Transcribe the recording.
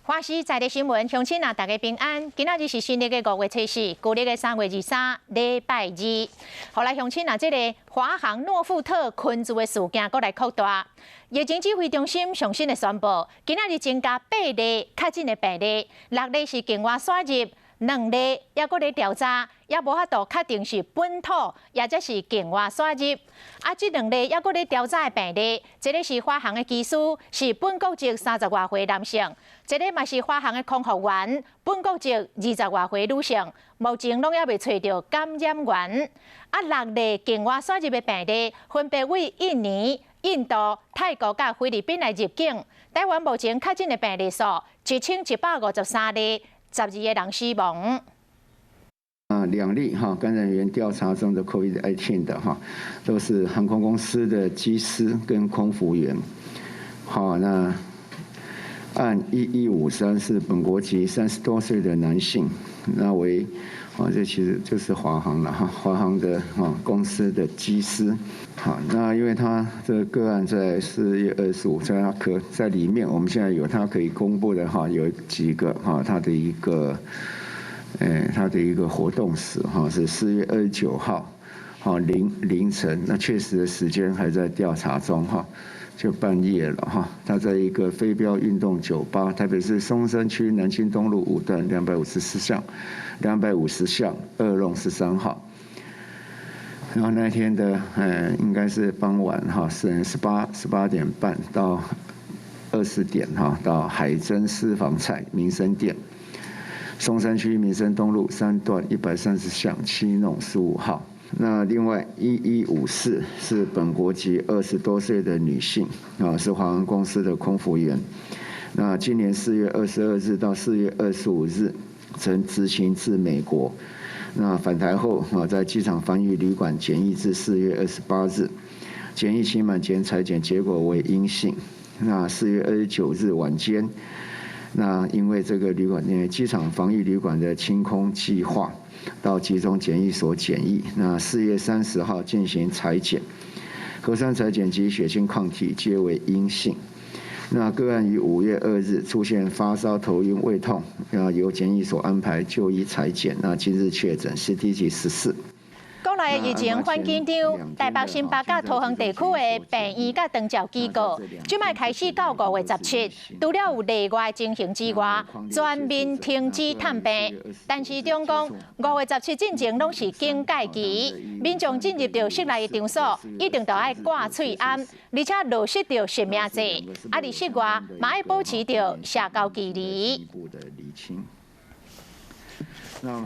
華視在地新聞，鄉親啊，大家平安。今仔日是新曆的5月初四，舊曆的3月23，禮拜二。予來鄉親啊，這个華航諾富特困住的事件，閣來擴大。疫情指揮中心上新的宣布，今仔日增加八例確診的病例，六例是境外輸入，兩例猶閣咧調查，猶無法度確定是本土，抑者是境外輸入。啊，這兩例猶閣咧調查的病例，一个是華航的機師，是本國籍30外歲男性；一个嘛是華航的空服員，本國籍20外歲女性。目前攏猶未揣著感染源。啊，六例境外輸入的病例，分別為印尼、印度、泰國佮菲律賓來入境。台灣目前確診的病例數1153例，12個人死亡。啊，兩例哈感染源調查中的 COVID-19 的哈，都是航空公司的機師跟空服員。好，那案1153是本國籍30多歲的男性，那為啊，這其實就是華航了哈，華航的哈公司的機師。好，那因為他這個個案在4月25，在他可在裡面，我們現在有他可以公布的哈，有幾個哈，他的一個活動史哈，是4月29號，哈凌晨，那確實的時間還在調查中哈，就半夜了哈，他在一個飛鏢運動酒吧，台北市松山區南京東路五段254巷，250巷2弄13號。然後那天的，應該是傍晚哈，是18點半到20點哈，到海珍私房菜民生店，松山區民生東路三段130巷7弄15號。那另外1154是本國籍20多歲的女性，啊，是華航公司的空服員。那今年4月22日到4月25日，曾執勤至美國。那返台後啊，在機場防疫旅館檢疫至4月28日，檢疫期滿前採檢結果為陰性。那4月29日晚間，那因為這個旅館，因為機場防疫旅館的清空計劃，到集中檢疫所檢疫。那4月30號進行採檢，核酸採檢及血清抗體皆為陰性。那個案於5月2日出現發燒、頭暈、胃痛，那由檢疫所安排就醫採檢，那今日確診 CT 值14。國內的疫情反緊張，台北、新北佮桃園地區的病院佮長照機構，這擺開始到5月17，除了有例外情形之外，全面停止探病。但市長講，五月十七進前攏是警戒期，民眾進入著室內的場所，一定都愛掛喙罨，而且落實著實名制。啊，佇室外嘛愛保持著社交距離。